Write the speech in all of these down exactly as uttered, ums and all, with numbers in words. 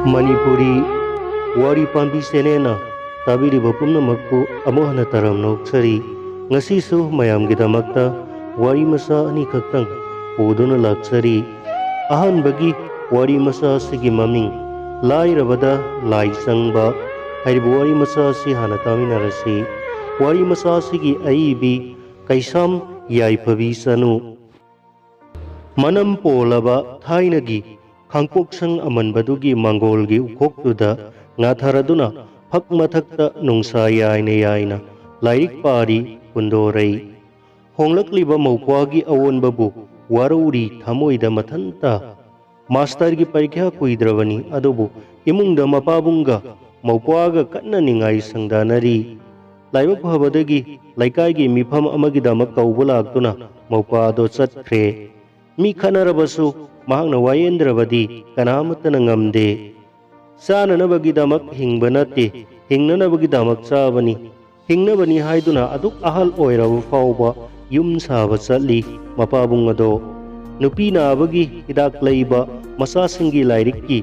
ꯃꯅꯤꯄꯨꯔꯤ ꯋꯥꯔꯤ ꯄꯥꯝꯕꯤ ꯆꯦꯅꯦꯜꯅ ꯇꯥꯕꯤꯔꯤꯕ ꯄꯨꯝꯅꯃꯛꯄꯨ ꯑꯃꯨꯛ ꯍꯟꯅ ꯇꯔꯥꯝꯅ ꯑꯣꯛꯆꯔꯤ꯫ ꯉꯁꯤꯁꯨ ꯃꯌꯥꯝꯒꯤꯗꯃꯛꯇ ꯋꯥꯔꯤ ꯃꯆꯥ ꯑꯅꯤꯈꯛꯇꯪ ꯄꯨꯗꯨꯅ ꯂꯥꯛꯆꯔꯤ꯫ ꯑꯍꯥꯟꯕꯒꯤ ꯋꯥꯔꯤ ꯃꯆꯥ ꯑꯁꯤꯒꯤ ꯃꯃꯤꯡ ꯂꯥꯏꯔꯕꯗ ꯂꯥꯏ ꯆꯪꯕ ꯍꯥꯏꯔꯤꯕ ꯋꯥꯔꯤ ꯃꯆꯥ ꯑꯁꯤ ꯍꯥꯟꯅ ꯇꯥꯃꯤꯟꯅꯔꯁꯤ꯫ ꯋꯥꯔꯤ ꯃꯆꯥ ꯑꯁꯤꯒꯤ ꯑꯏꯕꯤ ꯀꯩꯁꯥꯝ ꯌꯥꯏꯐꯕꯤ ꯆꯅꯨ꯫ ꯃꯅꯝ ꯄꯣꯜꯂꯕ ꯊꯥꯏꯅꯒꯤ ꯈꯥꯡꯄꯣꯛꯁꯪ ꯑꯃꯟꯕꯗꯨꯒꯤ ꯃꯪꯒꯣꯜꯒꯤ ꯎꯈꯣꯛꯇꯨꯗ ꯉꯥꯊꯔꯗꯨꯅ ꯐꯛ ꯃꯊꯛꯇ ꯅꯨꯡꯁꯥ ꯌꯥꯏꯅ ꯌꯥꯏꯅ ꯂꯥꯏꯔꯤꯛ ꯄꯥꯔꯤ ꯀꯨꯟꯗꯣꯔꯩ꯫ ꯍꯣꯡꯂꯛꯂꯤꯕ ꯃꯧꯄ꯭ꯋꯥꯒꯤ ꯑꯑꯣꯟꯕꯕꯨ ꯋꯥꯔꯧꯔꯤ ꯊꯃꯣꯏꯗ ꯃꯊꯟꯇ꯫ ꯃꯥꯁꯇꯔꯒꯤ ꯄꯔꯤꯈ꯭ꯌꯥ ꯀꯨꯏꯗ꯭ꯔꯕꯅꯤ, ꯑꯗꯨꯕꯨ ꯏꯃꯨꯡꯗ ꯃꯄꯥꯕꯨꯡꯒ ꯃꯧꯄ꯭ꯋꯥꯒ ꯀꯟꯅ ꯅꯤꯡꯉꯥꯏ ꯁꯪꯗꯥꯅꯔꯤ꯫ ꯂꯥꯏꯕꯛ ꯐꯕꯗꯒꯤ ꯂꯩꯀꯥꯏꯒꯤ ꯃꯤꯐꯝ ꯑꯃꯒꯤꯗꯃꯛ ꯀꯧꯕ ꯂꯥꯛꯇꯨꯅ ꯃꯧꯄ꯭ꯋꯥꯗꯣ ꯆꯠꯈ꯭ꯔꯦ꯫ ꯃꯤ ꯈꯠꯅꯔꯕꯁꯨ ꯃꯍꯥꯛꯅ ꯋꯥꯌꯦꯟꯗ꯭ꯔꯕꯗꯤ ꯀꯅꯥꯃꯠꯇꯅ ꯉꯝꯗꯦ꯫ ꯆꯥꯅꯅꯕꯒꯤꯗꯃꯛ ꯍꯤꯡꯕ ꯅꯠꯇꯦ, ꯍꯤꯡꯅꯅꯕꯒꯤꯗꯃꯛ ꯆꯥꯕꯅꯤ꯫ ꯍꯤꯡꯅꯕꯅꯤ ꯍꯥꯏꯗꯨꯅ ꯑꯗꯨꯛ ꯑꯍꯜ ꯑꯣꯏꯔꯕ ꯐꯥꯎꯕ ꯌꯨꯝ ꯁꯥꯕ ꯆꯠꯂꯤ ꯃꯄꯥꯕꯨꯡ ꯑꯗꯣ꯫ ꯅꯨꯄꯤ ꯅꯥꯕꯒꯤ ꯍꯤꯗꯥꯛ ꯂꯩꯕ, ꯃꯆꯥꯁꯤꯡꯒꯤ ꯂꯥꯏꯔꯤꯛꯀꯤ,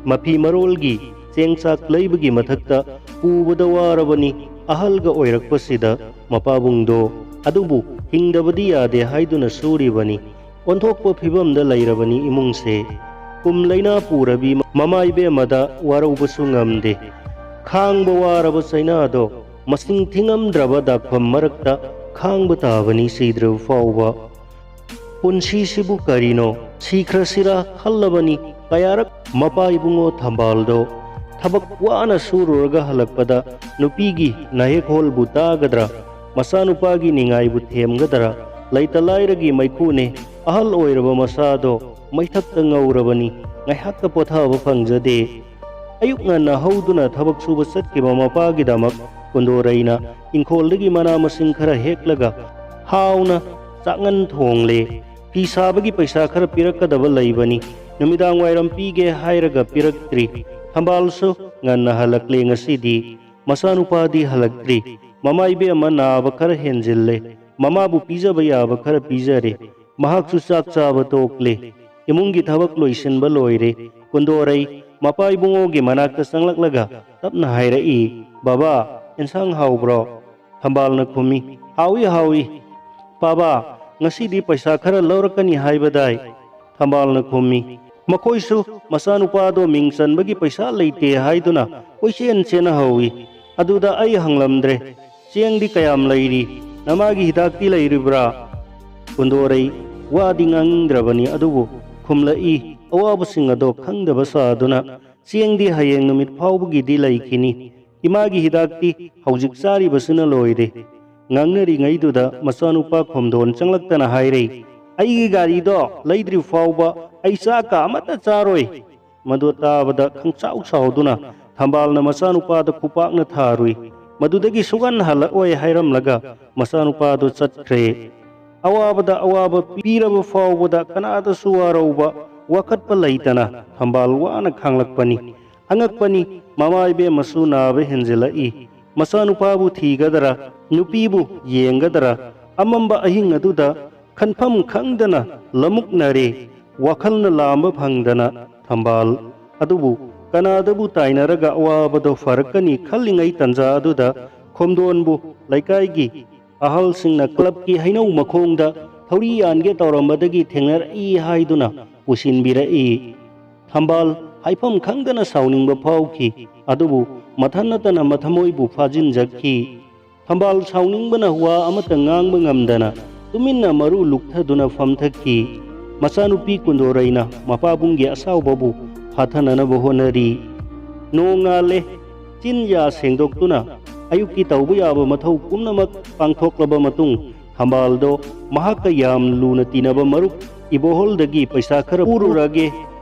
ꯃꯐꯤ ꯃꯔꯣꯜꯒꯤ, ꯆꯦꯡ ꯆꯥꯛ ꯂꯩꯕꯒꯤ ꯃꯊꯛꯇ ꯄꯨꯕꯗ ꯋꯥꯔꯕꯅꯤ ꯑꯍꯜꯒ ꯑꯣꯏꯔꯛꯄꯁꯤꯗ ꯃꯄꯥꯕꯨꯡꯗꯣ꯫ ꯑꯗꯨꯕꯨ ꯍꯤꯡꯗꯕꯗꯤ ꯌꯥꯗꯦ ꯍꯥꯏꯗꯨꯅ ꯁꯨꯔꯤꯕꯅꯤ꯫ ꯑꯣꯟꯊꯣꯛꯄ ꯐꯤꯕꯝꯗ ꯂꯩꯔꯕꯅꯤ ꯏꯃꯨꯡꯁꯦ꯫ ꯀꯨꯝ ꯂꯩꯅꯥ ꯄꯨꯔꯕꯤ ꯃꯃꯥ ꯏꯕꯦꯝꯃꯗ ꯋꯥꯔꯧꯕꯁꯨ ꯉꯝꯗꯦ꯫ ꯈꯥꯡꯕ ꯋꯥꯔꯕ ꯆꯩꯅꯥꯗꯣ ꯃꯁꯤꯡ ꯊꯤꯉꯝꯗ꯭ꯔꯕ ꯗꯥꯛꯐꯝ ꯃꯔꯛꯇ ꯈꯥꯡꯕ ꯇꯥꯕꯅꯤ ꯁꯤꯗ꯭ꯔꯕ ꯐꯥꯎꯕ꯫ ꯄꯨꯟꯁꯤꯁꯤꯕꯨ ꯀꯔꯤꯅꯣ? ꯁꯤꯈ꯭ꯔꯁꯤꯔꯥ ꯈꯜꯂꯕꯅꯤ ꯀꯌꯥꯔꯛ ꯃꯄꯥ ꯏꯕꯨꯡꯉꯣ ꯊꯝꯕꯥꯜꯗꯣ꯫ ꯊꯕꯛ ꯋꯥꯅ ꯁꯨꯔꯨꯔꯒ ꯍꯜꯂꯛꯄꯗ ꯅꯨꯄꯤꯒꯤ ꯅꯥꯍꯦꯛꯍꯣꯜꯕꯨ ꯇꯥꯒꯗ꯭ꯔꯥ? ꯃꯆꯥꯅꯨꯄꯥꯒꯤ ꯅꯤꯡꯉꯥꯏꯕꯨ ꯊꯦꯝꯒꯗ꯭ꯔꯥ? ꯂꯩꯇ ꯂꯥꯏꯔꯒꯤ ꯃꯩꯈꯨꯅꯦ꯫ ꯑꯍꯜ ꯑꯣꯏꯔꯕ ꯃꯁꯥꯗꯣ ꯃꯩꯊꯛꯇ ꯉꯧꯔꯕꯅꯤ꯫ ꯉꯥꯏꯍꯥꯛꯇ ꯄꯣꯊꯥꯕ ꯐꯪꯖꯗꯦ꯫ ꯑꯌꯨꯛ ꯉꯟꯅ ꯍꯧꯗꯨꯅ ꯊꯕꯛ ꯁꯨꯕ ꯆꯠꯈꯤꯕ ꯃꯄꯥꯒꯤꯗꯃꯛ ꯀꯨꯟꯗꯣꯔꯩꯅ ꯏꯪꯈꯣꯜꯗꯒꯤ ꯃꯅꯥ ꯃꯁꯤꯡ ꯈꯔ ꯍꯦꯛꯂꯒ ꯍꯥꯎꯅ ꯆꯥꯛꯉꯟ ꯊꯣꯡꯂꯦ꯫ ꯐꯤ ꯁꯥꯕꯒꯤ ꯄꯩꯁꯥ ꯈꯔ ꯄꯤꯔꯛꯀꯗꯕ ꯂꯩꯕꯅꯤ꯫ ꯅꯨꯃꯤꯗꯥꯡ ꯋꯥꯏꯔꯝ ꯄꯤꯒꯦ ꯍꯥꯏꯔꯒ ꯄꯤꯔꯛꯇ꯭ꯔꯤ꯫ ꯊꯝꯕꯥꯜꯁꯨ ꯉꯟꯅ ꯍꯜꯂꯛꯂꯦ ꯉꯁꯤꯗꯤ꯫ ꯃꯆꯥꯅꯨꯄꯥꯗꯤ ꯍꯜꯂꯛꯇ꯭ꯔꯤ꯫ ꯃꯃꯥ ꯏꯕꯦꯝꯃ ꯅꯥꯕ ꯈꯔ ꯍꯦꯟꯖꯤꯜꯂꯦ꯫ ꯃꯃꯥꯕꯨ ꯄꯤꯖꯕ ꯌꯥꯕ ꯈꯔ ꯄꯤꯖꯔꯦ꯫ ꯃꯍꯥꯛꯁꯨ ꯆꯥꯛ ꯆꯥꯕ ꯇꯣꯛꯂꯦ꯫ ꯏꯃꯨꯡꯒꯤ ꯊꯕꯛ ꯂꯣꯏꯁꯤꯟꯕ ꯂꯣꯏꯔꯦ꯫ ꯀꯨꯟꯗꯣꯔꯩ ꯃꯄꯥ ꯏꯕꯨꯡꯉꯣꯒꯤ ꯃꯅꯥꯛꯇ ꯆꯪꯂꯛꯂꯒ ꯇꯞꯅ ꯍꯥꯏꯔꯛꯏ, "ꯕꯕꯥ, ꯏꯟꯁꯥꯡ ꯍꯥꯎꯕ꯭ꯔꯣ?" ꯊꯝꯕꯥꯜꯅ ꯈꯨꯝꯃꯤ, "ꯍꯥꯎꯏ, ꯍꯥꯎꯏ꯫ ꯄꯥꯕꯥ, ꯉꯁꯤꯗꯤ ꯄꯩꯁꯥ ꯈꯔ ꯂꯧꯔꯛꯀꯅꯤ ꯍꯥꯏꯕꯗꯥꯏ?" ꯊꯝꯕꯥꯜꯅ ꯈꯨꯝꯃꯤ꯫ ꯃꯈꯣꯏꯁꯨ ꯃꯆꯥꯅꯨꯄꯥꯗꯣ ꯃꯤꯡ ꯆꯟꯕꯒꯤ ꯄꯩꯁꯥ ꯂꯩꯇꯦ ꯍꯥꯏꯗꯨꯅ ꯀꯣꯏꯆꯦꯟ ꯆꯦꯟꯅꯍꯧꯏ꯫ ꯑꯗꯨꯗ ꯑꯩ ꯍꯪꯂꯝꯗ꯭ꯔꯦ, "ꯆꯦꯡꯗꯤ ꯀꯌꯥꯝ ꯂꯩꯔꯤ? ꯅꯃꯥꯒꯤ ꯍꯤꯗꯥꯛꯇꯤ ꯂꯩꯔꯤꯕ꯭ꯔꯥ?" ꯀꯨꯟꯗꯣꯔꯩ ꯋꯥꯗꯤ ꯉꯥꯡꯅꯤꯡꯗ꯭ꯔꯕꯅꯤ, ꯑꯗꯨꯕꯨ ꯈꯨꯝꯂꯛꯏ, ꯑꯋꯥꯕꯁꯤꯡ ꯑꯗꯣ ꯈꯪꯗꯕ ꯁꯥꯗꯨꯅ, "ꯆꯦꯡꯗꯤ ꯍꯌꯦꯡ ꯅꯨꯃꯤꯠ ꯐꯥꯎꯕꯒꯤꯗꯤ ꯂꯩꯈꯤꯅꯤ꯫ ꯏꯃꯥꯒꯤ ꯍꯤꯗꯥꯛꯇꯤ ꯍꯧꯖꯤꯛ ꯆꯥꯔꯤꯕꯁꯤꯅ ꯂꯣꯏꯔꯦ"꯫ ꯉꯥꯡꯅꯔꯤꯉꯩꯗꯨꯗ ꯃꯆꯥꯅꯨꯄꯥ ꯈꯣꯝꯗꯣꯟ ꯆꯪꯂꯛꯇꯅ ꯍꯥꯏꯔꯩ, "ꯑꯩꯒꯤ ꯒꯥꯔꯤꯗꯣ ꯂꯩꯗ꯭ꯔꯤ ꯐꯥꯎꯕ ꯑꯩ ꯆꯥꯛꯀ ꯑꯃꯠꯇ ꯆꯥꯔꯣꯏ"꯫ ꯃꯗꯨ ꯇꯥꯕꯗ ꯈꯪꯆꯥꯎ ꯁꯥꯎꯗꯨꯅ ꯊꯝꯕꯥꯜꯅ ꯃꯆꯥꯅꯨꯄꯥꯗ ꯈꯨꯄꯥꯛꯅ ꯊꯥꯔꯨꯏ꯫ ꯃꯗꯨꯗꯒꯤ ꯁꯨꯛꯍꯟ ꯍꯜꯂꯛꯑꯣꯏ ꯍꯥꯏꯔꯝꯂꯒ ꯃꯆꯥꯅꯨꯄꯥꯗꯨ ꯆꯠꯈ꯭ꯔꯦ꯫ ꯑꯋꯥꯕꯗ ꯑꯋꯥꯕ ꯄꯤꯔꯕ ꯐꯥꯎꯕꯗ ꯀꯅꯥꯗꯁꯨ ꯋꯥꯔꯧꯕ, ꯋꯥꯀꯠꯄ ꯂꯩꯇꯅ ꯊꯝꯕꯥꯜ ꯋꯥꯅ ꯈꯥꯡꯂꯛꯄꯅꯤ꯫ ꯑꯉꯛꯄꯅꯤ, ꯃꯃꯥ ꯏꯕꯦꯝꯃꯁꯨ ꯅꯥꯕ ꯍꯦꯟꯖꯤꯜꯂꯛꯏ꯫ ꯃꯆꯥꯅꯨꯄꯥꯕꯨ ꯊꯤꯒꯗ꯭ꯔꯥ, ꯅꯨꯄꯤꯕꯨ ꯌꯦꯡꯒꯗ꯭ꯔꯥ, ꯑꯃꯝꯕ ꯑꯍꯤꯡ ꯑꯗꯨꯗ ꯈꯟꯐꯝ ꯈꯪꯗꯅ ꯂꯃꯨꯛꯅꯔꯦ꯫ ꯋꯥꯈꯜꯅ ꯂꯥꯝꯕ ꯐꯪꯗꯅ ꯊꯝꯕꯥꯜ꯫ ꯑꯗꯨꯕꯨ ꯀꯅꯥꯗꯕꯨ ꯇꯥꯏꯅꯔꯒ ꯑꯋꯥꯕꯗꯣ ꯐꯔꯛꯀꯅꯤ ꯈꯜꯂꯤꯉꯩ ꯇꯟꯖꯥ ꯑꯗꯨꯗ ꯈꯣꯝꯗꯣꯟꯕꯨ ꯂꯩꯀꯥꯏꯒꯤ ꯑꯍꯜꯁꯤꯡꯅ ꯀ꯭ꯂꯕꯀꯤ ꯍꯩꯅꯧ ꯃꯈꯣꯡꯗ ꯊꯧꯔꯤ ꯌꯥꯟꯒꯦ ꯇꯧꯔꯝꯕꯗꯒꯤ ꯊꯦꯡꯅꯔꯛꯏ ꯍꯥꯏꯗꯨꯅ ꯄꯨꯁꯤꯟꯕꯤꯔꯛꯏ꯫ ꯊꯝꯕꯥꯜ ꯍꯥꯏꯐꯝ ꯈꯪꯗꯅ ꯁꯥꯎꯅꯤꯡꯕ ꯐꯥꯎꯈꯤ, ꯑꯗꯨꯕꯨ ꯃꯊꯟ ꯅꯠꯇꯅ ꯃꯊꯃꯣꯏꯕꯨ ꯐꯥꯖꯤꯟꯖꯈꯤ꯫ ꯊꯝꯕꯥꯜ ꯁꯥꯎꯅꯤꯡꯕꯅ ꯋꯥ ꯑꯃꯠꯇ ꯉꯥꯡꯕ ꯉꯝꯗꯅ ꯇꯨꯃꯤꯟꯅ ꯃꯔꯨ ꯂꯨꯛꯊꯗꯨꯅ ꯐꯝꯊꯈꯤ꯫ ꯃꯆꯥꯅꯨꯄꯤ ꯀꯨꯟꯗꯣꯔꯩꯅ ꯃꯄꯥꯕꯨꯡꯒꯤ ꯑꯁꯥꯎꯕꯕꯨ ꯐꯥꯊꯅꯅꯕ ꯍꯣꯠꯅꯔꯤ꯫ ꯅꯣꯡ ꯉꯥꯜꯂꯦ꯫ ꯆꯤꯟ ꯌꯥ ꯁꯦꯡꯗꯣꯛꯇꯨꯅ ꯑꯌꯨꯛꯀꯤ ꯇꯧꯕ ꯌꯥꯕ ꯃꯊꯧ ꯄꯨꯝꯅꯃꯛ ꯄꯥꯡꯊꯣꯛꯂꯕ ꯃꯇꯨꯡ, ꯊꯝꯕꯥꯜꯗꯣ ꯃꯍꯥꯛꯀ ꯌꯥꯝ ꯂꯨꯅ ꯇꯤꯟꯅꯕ ꯃꯔꯨꯞ ꯏꯕꯣꯍꯜꯗꯒꯤ ꯄꯩꯁꯥ ꯈꯔ ꯄꯨꯔꯨꯔꯒꯦ,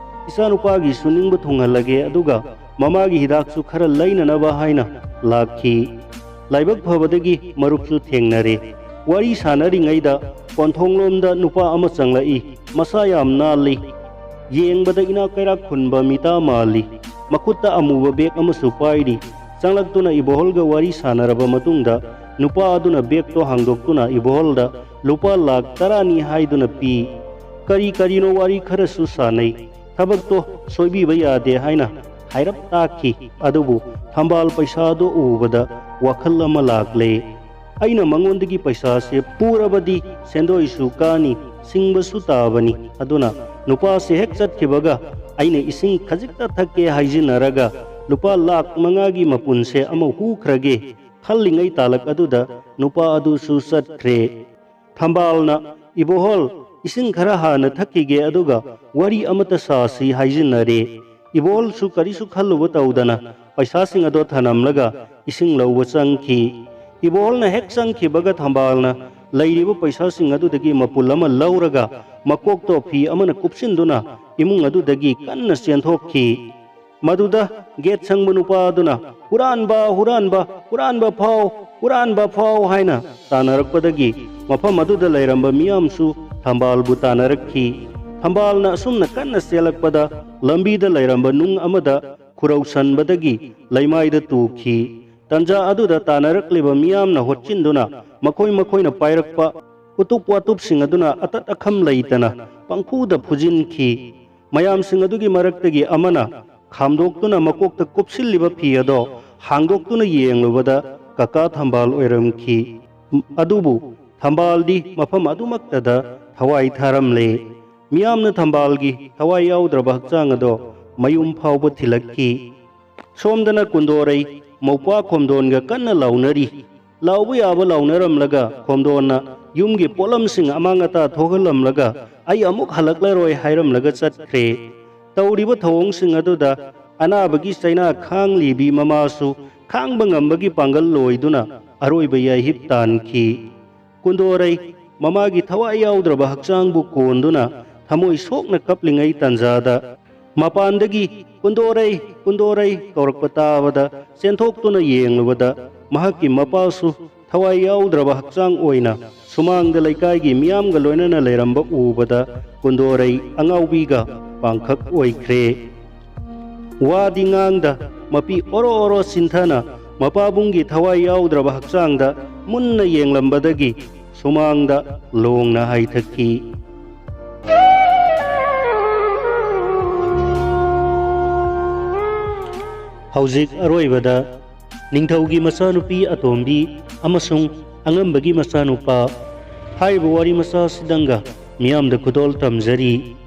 ꯏꯆꯥꯅꯨꯄꯥꯒꯤ ꯁꯨꯅꯤꯡꯕ ꯊꯨꯡꯍꯜꯂꯒꯦ, ꯑꯗꯨꯒ ꯃꯃꯥꯒꯤ ꯍꯤꯗꯥꯛꯁꯨ ꯈꯔ ꯂꯩꯅꯅꯕ ꯍꯥꯏꯅ ꯂꯥꯛꯈꯤ꯫ ꯂꯥꯏꯕꯛ ꯐꯕꯗꯒꯤ ꯃꯔꯨꯞꯁꯨ ꯊꯦꯡꯅꯔꯦ꯫ ꯋꯥꯔꯤ ꯁꯥꯟꯅꯔꯤꯉꯩꯗ ꯀꯣꯟꯊꯣꯡꯂꯣꯝꯗ ꯅꯨꯄꯥ ꯑꯃ ꯆꯪꯂꯛꯏ꯫ ꯃꯁꯥ ꯌꯥꯝ ꯅꯥꯜꯂꯤ꯫ ꯌꯦꯡꯕꯗ ꯏꯅꯥꯛ ꯀꯩꯔꯥꯛ ꯈꯨꯟꯕ ꯃꯤꯇꯥ ꯃꯥꯜꯂꯤ꯫ ꯃꯈꯨꯠꯇ ꯑꯃꯨꯕ ꯕꯦꯒ ꯑꯃꯁꯨ ꯄꯥꯏꯔꯤ꯫ ꯆꯪꯂꯛꯇꯨꯅ ꯏꯕꯣꯍꯜꯒ ꯋꯥꯔꯤ ꯁꯥꯟꯅꯔꯕ ꯃꯇꯨꯡꯗ ꯅꯨꯄꯥ ꯑꯗꯨꯅ ꯕꯦꯒꯇꯣ ꯍꯥꯡꯗꯣꯛꯇꯨꯅ ꯏꯕꯣꯍꯜꯗ ꯂꯨꯄꯥ ꯂꯥꯈ ꯇꯔꯥꯅꯤ ꯍꯥꯏꯗꯨꯅ ꯄꯤ꯫ ꯀꯔꯤ ꯀꯔꯤꯅꯣ ꯋꯥꯔꯤ ꯈꯔꯁꯨ ꯁꯥꯟꯅꯩ꯫ ꯊꯕꯛꯇꯣ ꯁꯣꯏꯕꯤꯕ ꯌꯥꯗꯦ ꯍꯥꯏꯅ ꯍꯥꯏꯔꯞ ꯇꯥꯛꯈꯤ꯫ ꯑꯗꯨꯕꯨ ꯊꯝꯕꯥꯜ ꯄꯩꯁꯥꯗꯣ ꯎꯕꯗ ꯋꯥꯈꯜ ꯑꯃ ꯂꯥꯛꯂꯦ꯫ "ꯑꯩꯅ ꯃꯉꯣꯟꯗꯒꯤ ꯄꯩꯁꯥꯁꯦ ꯄꯨꯔꯕꯗꯤ ꯁꯦꯟꯗꯣꯏꯁꯨ ꯀꯥꯅꯤ, ꯁꯤꯡꯕꯁꯨ ꯇꯥꯕꯅꯤ꯫ ꯑꯗꯨꯅ ꯅꯨꯄꯥꯁꯦ ꯍꯦꯛ ꯆꯠꯈꯤꯕꯒ ꯑꯩꯅ ꯏꯁꯤꯡ ꯈꯖꯤꯛꯇ ꯊꯛꯀꯦ ꯍꯥꯏꯖꯤꯟꯅꯔꯒ ꯂꯨꯄꯥ ꯂꯥꯈ ꯃꯉꯥꯒꯤ ꯃꯄꯨꯟꯁꯦ ꯑꯃ ꯍꯨꯈ꯭ꯔꯒꯦ" ꯈꯜꯂꯤꯉꯩ ꯇꯥꯂꯛ ꯑꯗꯨꯗ ꯅꯨꯄꯥ ꯑꯗꯨꯁꯨ ꯆꯠꯈ꯭ꯔꯦ꯫ ꯊꯝꯕꯥꯜꯅ, "ꯏꯕꯣꯍꯜ, ꯏꯁꯤꯡ ꯈꯔ ꯍꯥꯟꯅ ꯊꯛꯈꯤꯒꯦ, ꯑꯗꯨꯒ ꯋꯥꯔꯤ ꯑꯃꯠꯇ ꯁꯥꯁꯤ" ꯍꯥꯏꯖꯤꯟꯅꯔꯦ꯫ ꯏꯕꯣꯍꯜꯁꯨ ꯀꯔꯤꯁꯨ ꯈꯜꯂꯨꯕ ꯇꯧꯗꯅ ꯄꯩꯁꯥꯁꯤꯡ ꯑꯗꯣ ꯊꯅꯝꯂꯒ ꯏꯁꯤꯡ ꯂꯧꯕ ꯆꯪꯈꯤ꯫ ꯏꯕꯣꯍꯜꯅ ꯍꯦꯛ ꯆꯪꯈꯤꯕꯒ ꯊꯝꯕꯥꯜꯅ ꯂꯩꯔꯤꯕ ꯄꯩꯁꯥꯁꯤꯡ ꯑꯗꯨꯗꯒꯤ ꯃꯄꯨꯜ ꯑꯃ ꯂꯧꯔꯒ ꯃꯀꯣꯛꯇꯣ ꯐꯤ ꯑꯃꯅ ꯀꯨꯞꯁꯤꯟꯗꯨꯅ ꯏꯃꯨꯡ ꯑꯗꯨꯗꯒꯤ ꯀꯟꯅ ꯆꯦꯟꯊꯣꯛꯈꯤ꯫ ꯃꯗꯨꯗ ꯒꯦꯠ ꯁꯪꯕ ꯅꯨꯄꯥ ꯑꯗꯨꯅ, "ꯍꯨꯔꯥꯟꯕ, ꯍꯨꯔꯥꯟꯕ, ꯍꯨꯔꯥꯟꯕ ꯐꯥꯎ, ꯍꯨꯔꯥꯟꯕ ꯐꯥꯎ" ꯍꯥꯏꯅ ꯇꯥꯟꯅꯔꯛꯄꯗꯒꯤ ꯃꯐꯝ ꯑꯗꯨꯗ ꯂꯩꯔꯝꯕ ꯃꯤꯌꯥꯝꯁꯨ ꯊꯝꯕꯥꯜꯕꯨ ꯇꯥꯟꯅꯔꯛꯈꯤ꯫ ꯊꯝꯕꯥꯜꯅ ꯑꯁꯨꯝꯅ ꯀꯟꯅ ꯆꯦꯜꯂꯛꯄꯗ ꯂꯝꯕꯤꯗ ꯂꯩꯔꯝꯕ ꯅꯨꯡ ꯑꯃꯗ ꯈꯨꯔꯧꯁꯟꯕꯗꯒꯤ ꯂꯩꯃꯥꯏꯗ ꯇꯨꯈꯤ꯫ ꯇꯟꯖꯥ ꯑꯗꯨꯗ ꯇꯥꯟꯅꯔꯛꯂꯤꯕ ꯃꯤꯌꯥꯝꯅ ꯍꯣꯠꯆꯤꯟꯗꯨꯅ ꯃꯈꯣꯏ ꯃꯈꯣꯏꯅ ꯄꯥꯏꯔꯛꯄ ꯎꯇꯨꯞ ꯋꯥꯇꯨꯞꯁꯤꯡ ꯑꯗꯨꯅ ꯑꯇꯠ ꯑꯈꯝ ꯂꯩꯇꯅ ꯄꯪꯐꯨꯗ ꯐꯨꯖꯤꯟꯈꯤ꯫ ꯃꯌꯥꯝꯁꯤꯡ ꯑꯗꯨꯒꯤ ꯃꯔꯛꯇꯒꯤ ꯑꯃꯅ ꯈꯥꯝꯗꯣꯛꯇꯨꯅ ꯃꯀꯣꯛꯇ ꯀꯨꯞꯁꯤꯜꯂꯤꯕ ꯐꯤ ꯑꯗꯣ ꯍꯥꯡꯗꯣꯛꯇꯨꯅ ꯌꯦꯡꯂꯨꯕꯗ ꯀꯀꯥ ꯊꯝꯕꯥꯜ ꯑꯣꯏꯔꯝꯈꯤ꯫ ꯑꯗꯨꯕꯨ ꯊꯝꯕꯥꯜꯗꯤ ꯃꯐꯝ ꯑꯗꯨꯃꯛꯇꯗ ꯊꯋꯥꯏ ꯊꯥꯔꯝꯂꯦ꯫ ꯃꯤꯌꯥꯝꯅ ꯊꯝꯕꯥꯜꯒꯤ ꯊꯋꯥꯏ ꯌꯥꯎꯗ꯭ꯔꯕ ꯍꯛꯆꯥꯡ ꯑꯗꯣ ꯃꯌꯨꯝ ꯐꯥꯎꯕ ꯊꯤꯜꯂꯛꯈꯤ꯫ ꯁꯣꯝꯗꯅ ꯀꯨꯟꯗꯣꯔꯩ ꯃꯧꯄ꯭ꯋꯥ ꯈꯣꯝꯗꯣꯟꯒ ꯀꯟꯅ ꯂꯥꯎꯅꯔꯤ꯫ ꯂꯥꯎꯕ ꯌꯥꯕ ꯂꯥꯎꯅꯔꯝꯂꯒ ꯈꯣꯝꯗꯣꯟꯅ ꯌꯨꯝꯒꯤ ꯄꯣꯠꯂꯝꯁꯤꯡ ꯑꯃꯥꯡ ꯑꯇꯥ ꯊꯣꯛꯍꯜꯂꯝꯂꯒ "ꯑꯩ ꯑꯃꯨꯛ ꯍꯜꯂꯛꯂꯔꯣꯏ" ꯍꯥꯏꯔꯝꯂꯒ ꯆꯠꯈ꯭ꯔꯦ꯫ ꯇꯧꯔꯤꯕ ꯊꯧꯑꯣꯡꯁꯤꯡ ꯑꯗꯨꯗ ꯑꯅꯥꯕꯒꯤ ꯆꯩꯅꯥ ꯈꯥꯡꯂꯤꯕꯤ ꯃꯃꯥꯁꯨ ꯈꯥꯡꯕ ꯉꯝꯕꯒꯤ ꯄꯥꯡꯒꯜ ꯂꯣꯏꯗꯨꯅ ꯑꯔꯣꯏꯕ ꯌꯥꯏꯍꯤꯞ ꯇꯥꯟꯈꯤ꯫ ꯀꯨꯟꯗꯣꯔꯩ ꯃꯃꯥꯒꯤ ꯊꯋꯥꯏ ꯌꯥꯎꯗ꯭ꯔꯕ ꯍꯛꯆꯥꯡꯕꯨ ꯀꯣꯟꯗꯨꯅ ꯊꯃꯣꯏ ꯁꯣꯛꯅ ꯀꯞꯂꯤꯉꯩ ꯇꯥꯟꯖꯥꯗ ꯃꯄꯥꯟꯗꯒꯤ "ꯀꯨꯟꯗꯣꯔꯩ, ꯀꯨꯟꯗꯣꯔꯩ" ꯀꯧꯔꯛꯄ ꯇꯥꯕꯗ ꯆꯦꯟꯊꯣꯛꯇꯨꯅ ꯌꯦꯡꯂꯨꯕꯗ ꯃꯍꯥꯛꯀꯤ ꯃꯄꯥꯁꯨ ꯊꯋꯥꯏ ꯌꯥꯎꯗ꯭ꯔꯕ ꯍꯛꯆꯥꯡ ꯑꯣꯏꯅ ꯁꯨꯃꯥꯡꯗ ꯂꯩꯀꯥꯏꯒꯤ ꯃꯤꯌꯥꯝꯒ ꯂꯣꯏꯅꯅ ꯂꯩꯔꯝꯕ ꯎꯕꯗ ꯀꯨꯟꯗꯣꯔꯩ ꯑꯉꯥꯎꯕꯤꯒ ꯄꯥꯡꯈꯛ ꯑꯣꯏꯈ꯭ꯔꯦ꯫ ꯋꯥꯗꯤ ꯉꯥꯡꯗ ꯃꯄꯤ ꯑꯣꯔꯣ ꯑꯣꯔꯣ ꯆꯤꯟꯊꯅ ꯃꯄꯥꯕꯨꯡꯒꯤ ꯊꯋꯥꯏ ꯌꯥꯎꯗ꯭ꯔꯕ ꯍꯛꯆꯥꯡꯗ ꯃꯨꯟꯅ ꯌꯦꯡꯂꯝꯕꯗꯒꯤ ꯁꯨꯃꯥꯡꯗ ꯂꯣꯡꯅ ꯍꯥꯏꯊꯈꯤ꯫ ꯍꯧꯖꯤꯛ ꯑꯔꯣꯏꯕꯗ ꯅꯤꯡꯊꯧꯒꯤ ꯃꯆꯥꯅꯨꯄꯤ ꯑꯇꯣꯝꯕꯤ ꯑꯃꯁꯨꯡ ꯑꯉꯝꯕꯒꯤ ꯃꯆꯥꯅꯨꯄꯥ ꯍꯥꯏꯔꯤꯕ ꯋꯥꯔꯤ ꯃꯆꯥ ꯑꯁꯤꯗꯪꯒ ꯃꯤꯌꯥꯝꯗ ꯈꯨꯗꯣꯜ ꯇꯝꯖꯔꯤ꯫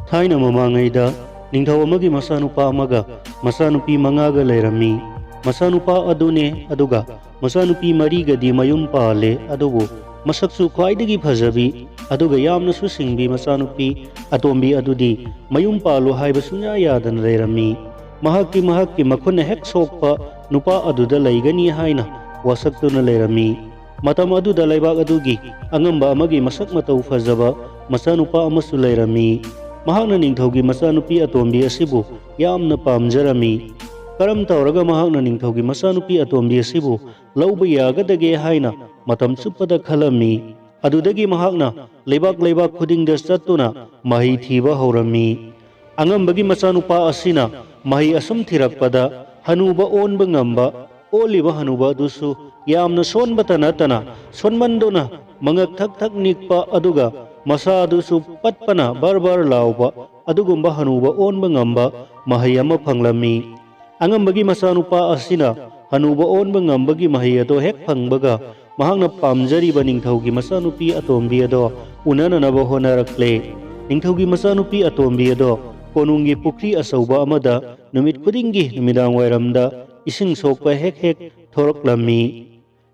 ꯊꯥꯏꯅ ꯃꯃꯥꯡꯉꯩꯗ ꯅꯤꯡꯊꯧ ꯑꯃꯒꯤ ꯃꯆꯥꯅꯨꯄꯥ ꯑꯃꯒ ꯃꯆꯥꯅꯨꯄꯤ ꯃꯉꯥꯒ ꯂꯩꯔꯝꯃꯤ꯫ ꯃꯆꯥꯅꯨꯄꯥ ꯑꯗꯨꯅꯦ, ꯑꯗꯨꯒ ꯃꯆꯥꯅꯨꯄꯤ ꯃꯔꯤꯒꯗꯤ ꯃꯌꯨꯝ ꯄꯥꯜꯂꯦ, ꯑꯗꯨꯕꯨ ꯃꯁꯛꯁꯨ ꯈ꯭ꯋꯥꯏꯗꯒꯤ ꯐꯖꯕꯤ, ꯑꯗꯨꯒ ꯌꯥꯝꯅꯁꯨ ꯁꯤꯡꯕꯤ ꯃꯆꯥꯅꯨꯄꯤ ꯑꯇꯣꯝꯕꯤ ꯑꯗꯨꯗꯤ ꯃꯌꯨꯝ ꯄꯥꯜꯂꯨ ꯍꯥꯏꯕ ꯁꯨꯡꯌꯥ ꯌꯥꯗꯅ ꯂꯩꯔꯝꯃꯤ꯫ ꯃꯍꯥꯛꯇꯤ ꯃꯍꯥꯛꯀꯤ ꯃꯈꯨꯠꯅ ꯍꯦꯛ ꯁꯣꯛꯄ ꯅꯨꯄꯥ ꯑꯗꯨꯗ ꯂꯩꯒꯅꯤ ꯍꯥꯏꯅ ꯋꯥꯁꯛꯇꯨꯅ ꯂꯩꯔꯝꯃꯤ꯫ ꯃꯇꯝ ꯑꯗꯨꯗ ꯂꯩꯕꯥꯛ ꯑꯗꯨꯒꯤ ꯑꯉꯝꯕ ꯑꯃꯒꯤ ꯃꯁꯛ ꯃꯇꯧ ꯐꯖꯕ ꯃꯆꯥꯅꯨꯄꯥ ꯑꯃꯁꯨ ꯂꯩꯔꯝꯃꯤ꯫ ꯃꯍꯥꯛꯅ ꯅꯤꯡꯊꯧꯒꯤ ꯃꯆꯥꯅꯨꯄꯤ ꯑꯇꯣꯝꯕꯤ ꯑꯁꯤꯕꯨ ꯌꯥꯝꯅ ꯄꯥꯝꯖꯔꯝꯃꯤ꯫ ꯀꯔꯝ ꯇꯧꯔꯒ ꯃꯍꯥꯛꯅ ꯅꯤꯡꯊꯧꯒꯤ ꯃꯆꯥꯅꯨꯄꯤ ꯑꯇꯣꯝꯕꯤ ꯑꯁꯤꯕꯨ ꯂꯧꯕ ꯌꯥꯒꯗꯒꯦ ꯍꯥꯏꯅ ꯃꯇꯝ ꯆꯨꯞꯄꯗ ꯈꯜꯂꯝꯃꯤ꯫ ꯑꯗꯨꯗꯒꯤ ꯃꯍꯥꯛꯅ ꯂꯩꯕꯥꯛ ꯂꯩꯕꯥꯛ ꯈꯨꯗꯤꯡꯗ ꯆꯠꯇꯨꯅ ꯃꯍꯩ ꯊꯤꯕ ꯍꯧꯔꯝꯃꯤ꯫ ꯑꯉꯝꯕꯒꯤ ꯃꯆꯥꯅꯨꯄꯥ ꯑꯁꯤꯅ ꯃꯍꯩ ꯑꯁꯨꯝ ꯊꯤꯔꯛꯄꯗ ꯍꯅꯨꯕ ꯑꯣꯟꯕ ꯉꯝꯕ, ꯑꯣꯜꯂꯤꯕ ꯍꯅꯨꯕ ꯑꯗꯨꯁꯨ ꯌꯥꯝꯅ ꯁꯣꯟꯕꯇ ꯅꯠꯇꯅ ꯁꯣꯟꯃꯟꯗꯨꯅ ꯃꯉꯛ ꯊꯛ ꯊꯛ ꯅꯤꯛꯄ, ꯑꯗꯨꯒ ꯃꯁꯥ ꯑꯗꯨꯁꯨ ꯄꯠꯄꯅ ꯕꯔ ꯕꯔ ꯂꯥꯎꯕ ꯑꯗꯨꯒꯨꯝꯕ ꯍꯅꯨꯕ ꯑꯣꯟꯕ ꯉꯝꯕ ꯃꯍꯩ ꯑꯃ ꯐꯪꯂꯝꯃꯤ꯫ ꯑꯉꯝꯕꯒꯤ ꯃꯆꯥꯅꯨꯄꯥ ꯑꯁꯤꯅ ꯍꯅꯨꯕ ꯑꯣꯟꯕ ꯉꯝꯕꯒꯤ ꯃꯍꯩ ꯑꯗꯣ ꯍꯦꯛ ꯐꯪꯕꯒ ꯃꯍꯥꯛꯅ ꯄꯥꯝꯖꯔꯤꯕ ꯅꯤꯡꯊꯧꯒꯤ ꯃꯆꯥꯅꯨꯄꯤ ꯑꯇꯣꯝꯕꯤ ꯑꯗꯣ ꯎꯅꯅꯅꯕ ꯍꯣꯠꯅꯔꯛꯂꯦ꯫ ꯅꯤꯡꯊꯧꯒꯤ ꯃꯆꯥꯅꯨꯄꯤ ꯑꯇꯣꯝꯕꯤ ꯑꯗꯣ ꯀꯣꯅꯨꯡꯒꯤ ꯄꯨꯈ꯭ꯔꯤ ꯑꯆꯧꯕ ꯑꯃꯗ ꯅꯨꯃꯤꯠ ꯈꯨꯗꯤꯡꯒꯤ ꯅꯨꯃꯤꯗꯥꯡ ꯋꯥꯏꯔꯝꯗ ꯏꯁꯤꯡ ꯁꯣꯛꯄ ꯍꯦꯛ ꯍꯦꯛ ꯊꯣꯔꯛꯂꯝꯃꯤ꯫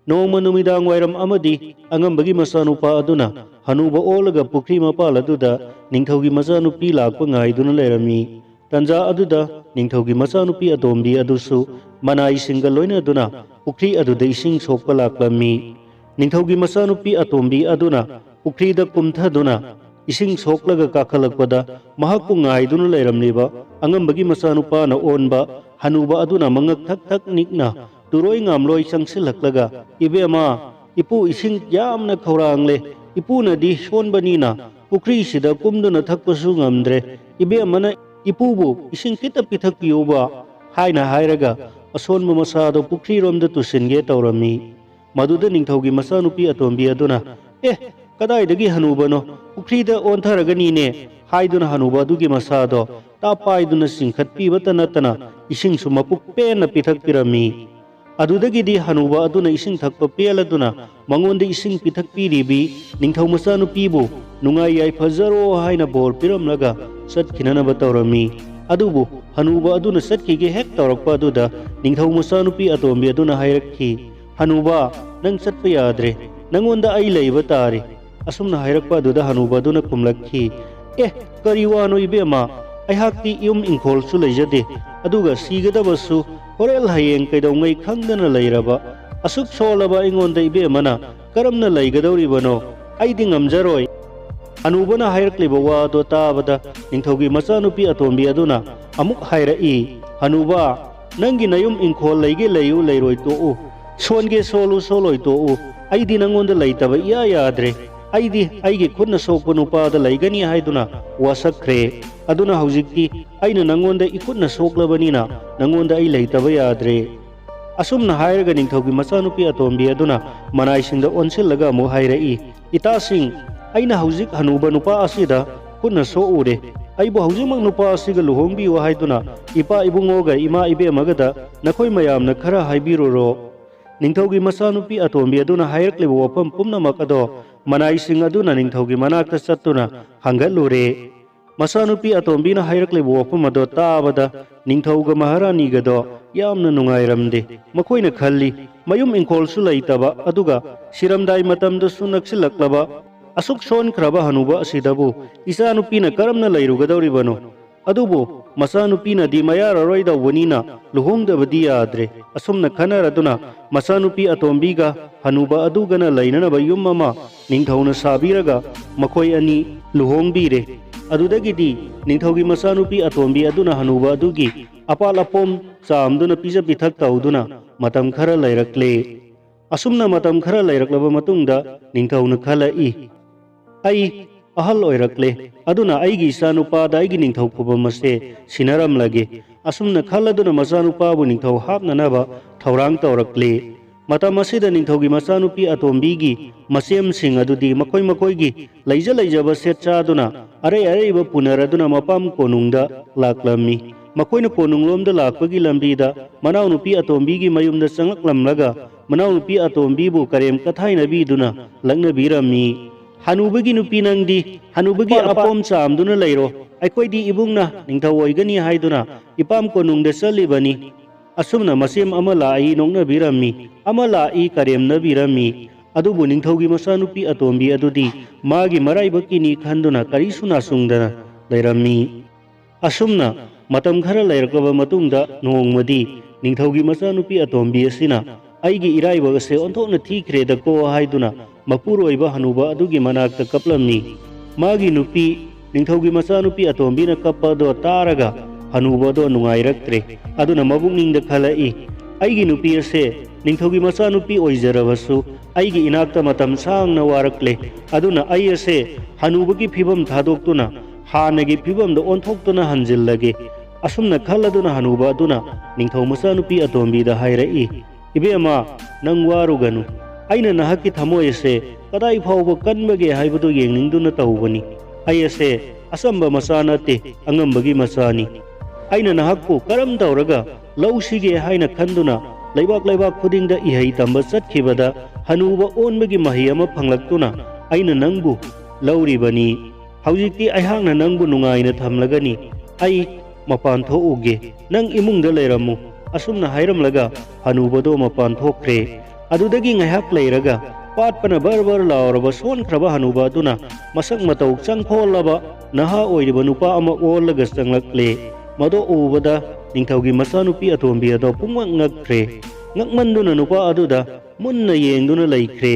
ꯅꯣꯡꯃ ꯅꯨꯃꯤꯗꯥꯡ ꯋꯥꯏꯔꯝ ꯑꯃꯗꯤ ꯑꯉꯝꯕꯒꯤ ꯃꯆꯥꯅꯨꯄꯥ ꯑꯗꯨꯅ ꯍꯅꯨꯕ ꯑꯣꯜꯂꯒ ꯄꯨꯈ꯭ꯔꯤ ꯃꯄꯥꯜ ꯑꯗꯨꯗ ꯅꯤꯡꯊꯧꯒꯤ ꯃꯆꯥꯅꯨꯄꯤ ꯂꯥꯛꯄ ꯉꯥꯏꯗꯨꯅ ꯂꯩꯔꯝꯃꯤ꯫ ꯇꯟꯖꯥ ꯑꯗꯨꯗ ꯅꯤꯡꯊꯧꯒꯤ ꯃꯆꯥꯅꯨꯄꯤ ꯑꯇꯣꯝꯕꯤ ꯑꯗꯨꯁꯨ ꯃꯅꯥꯏꯁꯤꯡꯒ ꯂꯣꯏꯅꯗꯨꯅ ꯄꯨꯈ꯭ꯔꯤ ꯑꯗꯨꯗ ꯏꯁꯤꯡ ꯁꯣꯛꯄ ꯂꯥꯛꯂꯝꯃꯤ꯫ ꯅꯤꯡꯊꯧꯒꯤ ꯃꯆꯥꯅꯨꯄꯤ ꯑꯇꯣꯝꯕꯤ ꯑꯗꯨꯅ ꯄꯨꯈ꯭ꯔꯤꯗ ꯀꯨꯝꯊꯗꯨꯅ ꯏꯁꯤꯡ ꯁꯣꯛꯂꯒ ꯀꯥꯈꯠꯂꯛꯄꯗ ꯃꯍꯥꯛꯄꯨ ꯉꯥꯏꯗꯨꯅ ꯂꯩꯔꯝꯂꯤꯕ ꯑꯉꯝꯕꯒꯤ ꯃꯆꯥꯅꯨꯄꯥꯅ ꯑꯣꯟꯕ ꯍꯅꯨꯕ ꯑꯗꯨꯅ ꯃꯉꯛ ꯊꯛ ꯊꯛ ꯅꯤꯛꯅ ꯇꯨꯔꯣꯏ ꯉꯥꯝꯂꯣꯏ ꯆꯪꯁꯤꯜꯂꯛꯂꯒ, "ꯏꯕꯦꯝꯃ, ꯏꯄꯨ ꯏꯁꯤꯡ ꯌꯥꯝꯅ ꯈꯧꯔꯥꯡꯂꯦ꯫ ꯏꯄꯨꯅꯗꯤ ꯁꯣꯟꯕꯅꯤꯅ ꯄꯨꯈ꯭ꯔꯤꯁꯤꯗ ꯀꯨꯝꯗꯨꯅ ꯊꯛꯄꯁꯨ ꯉꯝꯗ꯭ꯔꯦ꯫ ꯏꯕꯦꯝꯃꯅ ꯏꯄꯨꯕꯨ ꯏꯁꯤꯡ ꯈꯤꯇ ꯄꯤꯊꯛꯄꯤꯌꯨꯕ" ꯍꯥꯏꯅ ꯍꯥꯏꯔꯒ ꯑꯁꯣꯟꯕ ꯃꯁꯥꯗꯣ ꯄꯨꯈ꯭ꯔꯤꯔꯣꯝꯗ ꯇꯨꯁꯤꯟꯒꯦ ꯇꯧꯔꯝꯃꯤ꯫ ꯃꯗꯨꯗ ꯅꯤꯡꯊꯧꯒꯤ ꯃꯆꯥꯅꯨꯄꯤ ꯑꯇꯣꯝꯕꯤ ꯑꯗꯨꯅ, "ꯑꯦ, "ꯀꯗꯥꯏꯗꯒꯤ ꯍꯅꯨꯕꯅꯣ? ꯄꯨꯈ꯭ꯔꯤꯗ ꯑꯣꯟꯊꯔꯒꯅꯤꯅꯦ" ꯍꯥꯏꯗꯨꯅ ꯍꯅꯨꯕ ꯑꯗꯨꯒꯤ ꯃꯁꯥꯗꯣ ꯇꯥꯞ ꯄꯥꯏꯗꯨꯅ ꯆꯤꯡꯈꯠꯄꯤꯕꯇ ꯅꯠꯇꯅ ꯏꯁꯤꯡꯁꯨ ꯃꯄꯨꯛ ꯄꯦꯟꯅ ꯄꯤꯊꯛꯄꯤꯔꯝꯃꯤ꯫ ꯑꯗꯨꯗꯒꯤꯗꯤ ꯍꯅꯨꯕ ꯑꯗꯨꯅ ꯏꯁꯤꯡ ꯊꯛꯄ ꯄꯦꯜꯂꯗꯨꯅ ꯃꯉꯣꯟꯗ ꯏꯁꯤꯡ ꯄꯤꯊꯛꯄꯤꯔꯤꯕꯤ ꯅꯤꯡꯊꯧ ꯃꯆꯥꯅꯨꯄꯤꯕꯨ ꯅꯨꯡꯉꯥꯏ ꯌꯥꯏꯐꯖꯔꯣ ꯍꯥꯏꯅ ꯕꯣꯔ ꯄꯤꯔꯝꯂꯒ ꯆꯠꯈꯤꯅꯅꯕ ꯇꯧꯔꯝꯃꯤ꯫ ꯑꯗꯨꯕꯨ ꯍꯅꯨꯕ ꯑꯗꯨꯅ ꯆꯠꯈꯤꯒꯦ ꯍꯦꯛ ꯇꯧꯔꯛꯄ ꯑꯗꯨꯗ ꯅꯤꯡꯊꯧ ꯃꯆꯥꯅꯨꯄꯤ ꯑꯇꯣꯝꯕꯤ ꯑꯗꯨꯅ ꯍꯥꯏꯔꯛꯈꯤ, "ꯍꯅꯨꯕ, ꯅꯪ ꯆꯠꯄ ꯌꯥꯗ꯭ꯔꯦ꯫ ꯅꯪꯉꯣꯟꯗ ꯑꯩ ꯂꯩꯕ ꯇꯥꯔꯦ"꯫ ꯑꯁꯨꯝꯅ ꯍꯥꯏꯔꯛꯄ ꯑꯗꯨꯗ ꯍꯅꯨꯕ ꯑꯗꯨꯅ ꯈꯨꯝꯂꯛꯈꯤ, "ꯑꯦ, ꯀꯔꯤ ꯋꯥꯅꯣ ꯏꯕꯦꯝꯃ? ꯑꯩꯍꯥꯛꯇꯤ ꯌꯨꯝ ꯏꯪꯈꯣꯜꯁꯨ ꯂꯩꯖꯗꯦ, ꯑꯗꯨꯒ ꯁꯤꯒꯗꯕꯁꯨ ꯍꯣꯔꯦꯟ ꯍꯌꯦꯡ ꯀꯩꯗꯧꯉꯩ ꯈꯪꯗꯅ ꯂꯩꯔꯕ ꯑꯁꯨꯛ ꯁꯣꯜꯂꯕ ꯑꯩꯉꯣꯟꯗ ꯏꯕꯦꯝꯃꯅ ꯀꯔꯝꯅ ꯂꯩꯒꯗꯧꯔꯤꯕꯅꯣ? ꯑꯩꯗꯤ ꯉꯝꯖꯔꯣꯏ"꯫ ꯍꯅꯨꯕꯅ ꯍꯥꯏꯔꯛꯂꯤꯕ ꯋꯥ ꯑꯗꯣ ꯇꯥꯕꯗ ꯅꯤꯡꯊꯧꯒꯤ ꯃꯆꯥꯅꯨꯄꯤ ꯑꯇꯣꯝꯕꯤ ꯑꯗꯨꯅ ꯑꯃꯨꯛ ꯍꯥꯏꯔꯛꯏ, "ꯍꯅꯨꯕ, ꯅꯪꯒꯤ ꯅꯌꯨꯝ ꯏꯪꯈꯣꯜ ꯂꯩꯒꯦ ꯂꯩꯌꯨ, ꯂꯩꯔꯣꯏ ꯇꯣꯛꯎ, ꯁꯣꯟꯒꯦ ꯁꯣꯜꯂꯨ, ꯁꯣꯜꯂꯣꯏ ꯇꯣꯛꯎ, ꯑꯩꯗꯤ ꯅꯪꯉꯣꯟꯗ ꯂꯩꯇꯕ ꯏꯌꯥ ꯌꯥꯗ꯭ꯔꯦ꯫ ꯑꯩꯗꯤ ꯑꯩꯒꯤ ꯈꯨꯠꯅ ꯁꯣꯛꯄ ꯅꯨꯄꯥꯗ ꯂꯩꯒꯅꯤ" ꯍꯥꯏꯗꯨꯅ ꯋꯥꯁꯛꯈ꯭ꯔꯦ꯫ "ꯑꯗꯨꯅ ꯍꯧꯖꯤꯛꯇꯤ ꯑꯩꯅ ꯅꯪꯉꯣꯟꯗ ꯏꯈꯨꯠꯅ ꯁꯣꯛꯂꯕꯅꯤꯅ ꯅꯪꯉꯣꯟꯗ ꯑꯩ ꯂꯩꯇꯕ ꯌꯥꯗ꯭ꯔꯦ"꯫ ꯑꯁꯨꯝꯅ ꯍꯥꯏꯔꯒ ꯅꯤꯡꯊꯧꯒꯤ ꯃꯆꯥꯅꯨꯄꯤ ꯑꯇꯣꯝꯕꯤ ꯑꯗꯨꯅ ꯃꯅꯥꯏꯁꯤꯡꯗ ꯑꯣꯟꯁꯤꯜꯂꯒ ꯑꯃꯨꯛ ꯍꯥꯏꯔꯛꯏ, "ꯏꯇꯥꯁꯤꯡ, ꯑꯩꯅ ꯍꯧꯖꯤꯛ ꯍꯅꯨꯕ ꯅꯨꯄꯥ ꯑꯁꯤꯗ ꯈꯨꯠꯅ ꯁꯣꯛꯎꯔꯦ꯫ ꯑꯩꯕꯨ ꯍꯧꯖꯤꯛꯃꯛ ꯅꯨꯄꯥ ꯑꯁꯤꯒ ꯂꯨꯍꯣꯡꯕꯤꯌꯨ ꯍꯥꯏꯗꯨꯅ ꯏꯄꯥ ꯏꯕꯨꯡꯉꯣꯒ ꯏꯃꯥ ꯏꯕꯦꯝꯃꯒꯗ ꯅꯈꯣꯏ ꯃꯌꯥꯝꯅ ꯈꯔ ꯍꯥꯏꯕꯤꯔꯨꯔꯣ"꯫ ꯅꯤꯡꯊꯧꯒꯤ ꯃꯆꯥꯅꯨꯄꯤ ꯑꯇꯣꯝꯕꯤ ꯑꯗꯨꯅ ꯍꯥꯏꯔꯛꯂꯤꯕ ꯋꯥꯐꯝ ꯄꯨꯝꯅꯃꯛ ꯑꯗꯣ ꯃꯅꯥꯏꯁꯤꯡ ꯑꯗꯨꯅ ꯅꯤꯡꯊꯧꯒꯤ ꯃꯅꯥꯛꯇ ꯆꯠꯇꯨꯅ ꯍꯪꯒꯠꯂꯨꯔꯦ꯫ ꯃꯆꯥꯅꯨꯄꯤ ꯑꯇꯣꯝꯕꯤꯅ ꯍꯥꯏꯔꯛꯂꯤꯕ ꯋꯥꯐꯝ ꯑꯗꯣ ꯇꯥꯕꯗ ꯅꯤꯡꯊꯧꯒ ꯃꯍꯥꯔꯥꯅꯤꯒꯗꯣ ꯌꯥꯝꯅ ꯅꯨꯡꯉꯥꯏꯔꯝꯗꯦ꯫ ꯃꯈꯣꯏꯅ ꯈꯜꯂꯤ, ꯃꯌꯨꯝ ꯏꯪꯈꯣꯜꯁꯨ ꯂꯩꯇꯕ, ꯑꯗꯨꯒ ꯁꯤꯔꯝꯗꯥꯏ ꯃꯇꯝꯗꯁꯨ ꯅꯛꯁꯤꯜꯂꯛꯂꯕ ꯑꯁꯨꯛ ꯁꯣꯟꯈ꯭ꯔꯕ ꯍꯅꯨꯕ ꯑꯁꯤꯗꯕꯨ ꯏꯆꯥꯅꯨꯄꯤꯅ ꯀꯔꯝꯅ ꯂꯩꯔꯨꯒꯗꯧꯔꯤꯕꯅꯣ? ꯑꯗꯨꯕꯨ ꯃꯆꯥꯅꯨꯄꯤꯅꯗꯤ ꯃꯌꯥꯔꯔꯣꯏꯗꯧꯕꯅꯤꯅ ꯂꯨꯍꯣꯡꯗꯕꯗꯤ ꯌꯥꯗ꯭ꯔꯦ꯫ ꯑꯁꯨꯝꯅ ꯈꯟꯅꯔꯗꯨꯅ ꯃꯆꯥꯅꯨꯄꯤ ꯑꯇꯣꯝꯕꯤꯒ ꯍꯅꯨꯕ ꯑꯗꯨꯒꯅ ꯂꯩꯅꯅꯕ ꯌꯨꯝ ꯑꯃ ꯅꯤꯡꯊꯧꯅ ꯁꯥꯕꯤꯔꯒ ꯃꯈꯣꯏ ꯑꯅꯤ ꯂꯨꯍꯣꯡꯕꯤꯔꯦ꯫ ꯑꯗꯨꯗꯒꯤꯗꯤ ꯅꯤꯡꯊꯧꯒꯤ ꯃꯆꯥꯅꯨꯄꯤ ꯑꯇꯣꯝꯕꯤ ꯑꯗꯨꯅ ꯍꯅꯨꯕ ꯑꯗꯨꯒꯤ ꯑꯄꯥꯜ ꯑꯄꯣꯝ ꯆꯥꯝꯗꯨꯅ ꯄꯤꯖ ꯄꯤꯊꯛ ꯇꯧꯗꯨꯅ ꯃꯇꯝ ꯈꯔ ꯂꯩꯔꯛꯂꯦ꯫ ꯑꯁꯨꯝꯅ ꯃꯇꯝ ꯈꯔ ꯂꯩꯔꯛꯂꯕ ꯃꯇꯨꯡꯗ ꯅꯤꯡꯊꯧꯅ ꯈꯜꯂꯛꯏ, "ꯑꯩ ꯑꯍꯜ ꯑꯣꯏꯔꯛꯂꯦ, ꯑꯗꯨꯅ ꯑꯩꯒꯤ ꯏꯆꯥꯅꯨꯄꯥꯗ ꯑꯩꯒꯤ ꯅꯤꯡꯊꯧ ꯈꯨꯕꯝ ꯑꯁꯦ ꯁꯤꯟꯅꯔꯝꯂꯒꯦ"꯫ ꯑꯁꯨꯝꯅ ꯈꯜꯂꯗꯨꯅ ꯃꯆꯥꯅꯨꯄꯥꯕꯨ ꯅꯤꯡꯊꯧ ꯍꯥꯞꯅꯅꯕ ꯊꯧꯔꯥꯡ ꯇꯧꯔꯛꯂꯦ꯫ ꯃꯇꯝ ꯑꯁꯤꯗ ꯅꯤꯡꯊꯧꯒꯤ ꯃꯆꯥꯅꯨꯄꯤ ꯑꯇꯣꯝꯕꯤꯒꯤ ꯃꯆꯦꯝꯁꯤꯡ ꯑꯗꯨꯗꯤ ꯃꯈꯣꯏ ꯃꯈꯣꯏꯒꯤ ꯂꯩꯖ ꯂꯩꯖꯕ ꯁꯦꯠ ꯆꯥꯗꯨꯅ, ꯑꯔꯩ ꯑꯔꯩꯕ ꯄꯨꯅꯔꯗꯨꯅ ꯃꯄꯥꯝ ꯀꯣꯅꯨꯡꯗ ꯂꯥꯛꯂꯝꯃꯤ꯫ ꯃꯈꯣꯏꯅ ꯀꯣꯅꯨꯡꯂꯣꯝꯗ ꯂꯥꯛꯄꯒꯤ ꯂꯝꯕꯤꯗ ꯃꯅꯥꯎꯅꯨꯄꯤ ꯑꯇꯣꯝꯕꯤꯒꯤ ꯃꯌꯨꯝꯗ ꯆꯪꯂꯛꯂꯝꯂꯒ, ꯃꯅꯥꯎꯅꯨꯄꯤ ꯑꯇꯣꯝꯕꯤꯕꯨ ꯀꯔꯦꯝ ꯀꯊꯥꯏꯅꯕꯤꯗꯨꯅ ꯂꯛꯅꯕꯤꯔꯝꯃꯤ꯫ "ꯍꯅꯨꯕꯒꯤ ꯅꯨꯄꯤ ꯅꯪꯗꯤ, ꯍꯅꯨꯕꯒꯤ ꯑꯄꯣꯝ ꯆꯥꯝꯗꯨꯅ ꯂꯩꯔꯣ꯫ ꯑꯩꯈꯣꯏꯗꯤ ꯏꯕꯨꯡꯅ ꯅꯤꯡꯊꯧ ꯑꯣꯏꯒꯅꯤ ꯍꯥꯏꯗꯨꯅ ꯏꯄꯥꯝ ꯀꯣꯅꯨꯡꯗ ꯆꯠꯂꯤꯕꯅꯤ꯫" ꯑꯁꯨꯝꯅ ꯃꯆꯦꯝ ꯑꯃ ꯂꯥꯛꯏ ꯅꯣꯛꯅꯕꯤꯔꯝꯃꯤ, ꯑꯃ ꯂꯥꯛꯏ ꯀꯔꯦꯝꯅꯕꯤꯔꯝꯃꯤ꯫ ꯑꯗꯨꯕꯨ ꯅꯤꯡꯊꯧꯒꯤ ꯃꯆꯥꯅꯨꯄꯤ ꯑꯇꯣꯝꯕꯤ ꯑꯗꯨꯗꯤ ꯃꯥꯒꯤ ꯃꯔꯥꯏꯕꯛꯀꯤꯅꯤ ꯈꯟꯗꯨꯅ ꯀꯔꯤꯁꯨ ꯅꯥꯆꯨꯡꯗꯅ ꯂꯩꯔꯝꯃꯤ꯫ ꯑꯁꯨꯝꯅ ꯃꯇꯝ ꯈꯔ ꯂꯩꯔꯛꯂꯕ ꯃꯇꯨꯡꯗ, ꯅꯣꯡꯃꯗꯤ ꯅꯤꯡꯊꯧꯒꯤ ꯃꯆꯥꯅꯨꯄꯤ ꯑꯇꯣꯝꯕꯤ ꯑꯁꯤꯅ "ꯑꯩꯒꯤ ꯏꯔꯥꯏꯕꯛ ꯑꯁꯦ ꯑꯣꯟꯊꯣꯛꯅ ꯊꯤꯈ꯭ꯔꯦꯗꯀꯣ" ꯍꯥꯏꯗꯨꯅ ꯃꯄꯨꯔꯣꯏꯕ ꯍꯅꯨꯕ ꯑꯗꯨꯒꯤ ꯃꯅꯥꯛꯇ ꯀꯞꯂꯝꯃꯤ꯫ ꯃꯥꯒꯤ ꯅꯨꯄꯤ, ꯅꯤꯡꯊꯧꯒꯤ ꯃꯆꯥꯅꯨꯄꯤ ꯑꯇꯣꯝꯕꯤꯅ ꯀꯞꯄ ꯑꯗꯣ ꯇꯥꯔꯒ ꯍꯅꯨꯕ ꯑꯗꯣ ꯅꯨꯡꯉꯥꯏꯔꯛꯇ꯭ꯔꯦ꯫ ꯑꯗꯨꯅ ꯃꯕꯨꯛꯅꯤꯡꯗ ꯈꯜꯂꯛꯏ, "ꯑꯩꯒꯤ ꯅꯨꯄꯤ ꯑꯁꯦ ꯅꯤꯡꯊꯧꯒꯤ ꯃꯆꯥꯅꯨꯄꯤ ꯑꯣꯏꯖꯔꯕꯁꯨ ꯑꯩꯒꯤ ꯏꯅꯥꯛꯇ ꯃꯇꯝ ꯁꯥꯡꯅ ꯋꯥꯔꯛꯂꯦ꯫ ꯑꯗꯨꯅ ꯑꯩ ꯑꯁꯦ ꯍꯅꯨꯕꯒꯤ ꯐꯤꯕꯝ ꯊꯥꯗꯣꯛꯇꯨꯅ ꯍꯥꯟꯅꯒꯤ ꯐꯤꯕꯝꯗ ꯑꯣꯟꯊꯣꯛꯇꯨꯅ ꯍꯟꯖꯤꯜꯂꯒꯦ꯫" ꯑꯁꯨꯝꯅ ꯈꯜꯂꯗꯨꯅ ꯍꯅꯨꯕ ꯑꯗꯨꯅ ꯅꯤꯡꯊꯧ ꯃꯆꯥꯅꯨꯄꯤ ꯑꯇꯣꯝꯕꯤꯗ ꯍꯥꯏꯔꯛꯏ, "ꯏꯕꯦꯝꯃ, ꯅꯪ ꯋꯥꯔꯨꯒꯅꯨ꯫ ꯑꯩꯅ ꯅꯍꯥꯛꯀꯤ ꯊꯃꯣꯏ ꯑꯁꯦ ꯀꯗꯥꯏ ꯐꯥꯎꯕ ꯀꯟꯕꯒꯦ ꯍꯥꯏꯕꯗꯨ ꯌꯦꯡꯅꯤꯡꯗꯨꯅ ꯇꯧꯕꯅꯤ꯫ ꯑꯩ ꯑꯁꯦ ꯑꯆꯝꯕ ꯃꯆꯥ ꯅꯠꯇꯦ, ꯑꯉꯝꯕꯒꯤ ꯃꯆꯥꯅꯤ꯫ ꯑꯩꯅ ꯅꯍꯥꯛꯄꯨ ꯀꯔꯝ ꯇꯧꯔꯒ ꯂꯧꯁꯤꯒꯦ ꯍꯥꯏꯅ ꯈꯟꯗꯨꯅ ꯂꯩꯕꯥꯛ ꯂꯩꯕꯥꯛ ꯈꯨꯗꯤꯡꯗ ꯏꯍꯩ ꯇꯝꯕ ꯆꯠꯈꯤꯕꯗ ꯍꯅꯨꯕ ꯑꯣꯟꯕꯒꯤ ꯃꯍꯩ ꯑꯃ ꯐꯪꯂꯛꯇꯨꯅ ꯑꯩꯅ ꯅꯪꯕꯨ ꯂꯧꯔꯤꯕꯅꯤ꯫ ꯍꯧꯖꯤꯛꯇꯤ ꯑꯩꯍꯥꯛꯅ ꯅꯪꯕꯨ ꯅꯨꯡꯉꯥꯏꯅ ꯊꯝꯂꯒꯅꯤ꯫ ꯑꯩ ꯃꯄꯥꯟ ꯊꯣꯛꯎꯒꯦ, ꯅꯪ ꯏꯃꯨꯡꯗ ꯂꯩꯔꯝꯃꯨ꯫" ꯑꯁꯨꯝꯅ ꯍꯥꯏꯔꯝꯂꯒ ꯍꯅꯨꯕꯗꯣ ꯃꯄꯥꯟ ꯊꯣꯛꯈ꯭ꯔꯦ꯫ ꯑꯗꯨꯗꯒꯤ ꯉꯥꯏꯍꯥꯛ ꯂꯩꯔꯒ ꯄꯥꯠꯄꯅ ꯕꯔ ꯕꯔ ꯂꯥꯎꯔꯕ ꯁꯣꯟꯈ꯭ꯔꯕ ꯍꯅꯨꯕ ꯑꯗꯨꯅ ꯃꯁꯛ ꯃꯇꯧ ꯆꯪꯈꯣꯜꯂꯕ ꯅꯍꯥ ꯑꯣꯏꯔꯤꯕ ꯅꯨꯄꯥ ꯑꯃ ꯑꯣꯜꯂꯒ ꯆꯪꯂꯛꯂꯦ꯫ ꯃꯗꯨ ꯎꯕꯗ ꯅꯤꯡꯊꯧꯒꯤ ꯃꯆꯥꯅꯨꯄꯤ ꯑꯇꯣꯝꯕꯤ ꯑꯗꯣ ꯄꯨꯡꯉꯛ ꯉꯛꯈ꯭ꯔꯦ꯫ ꯉꯛꯃꯟꯗꯨꯅ ꯅꯨꯄꯥ ꯑꯗꯨꯗ ꯃꯨꯟꯅ ꯌꯦꯡꯗꯨꯅ ꯂꯩꯈ꯭ꯔꯦ꯫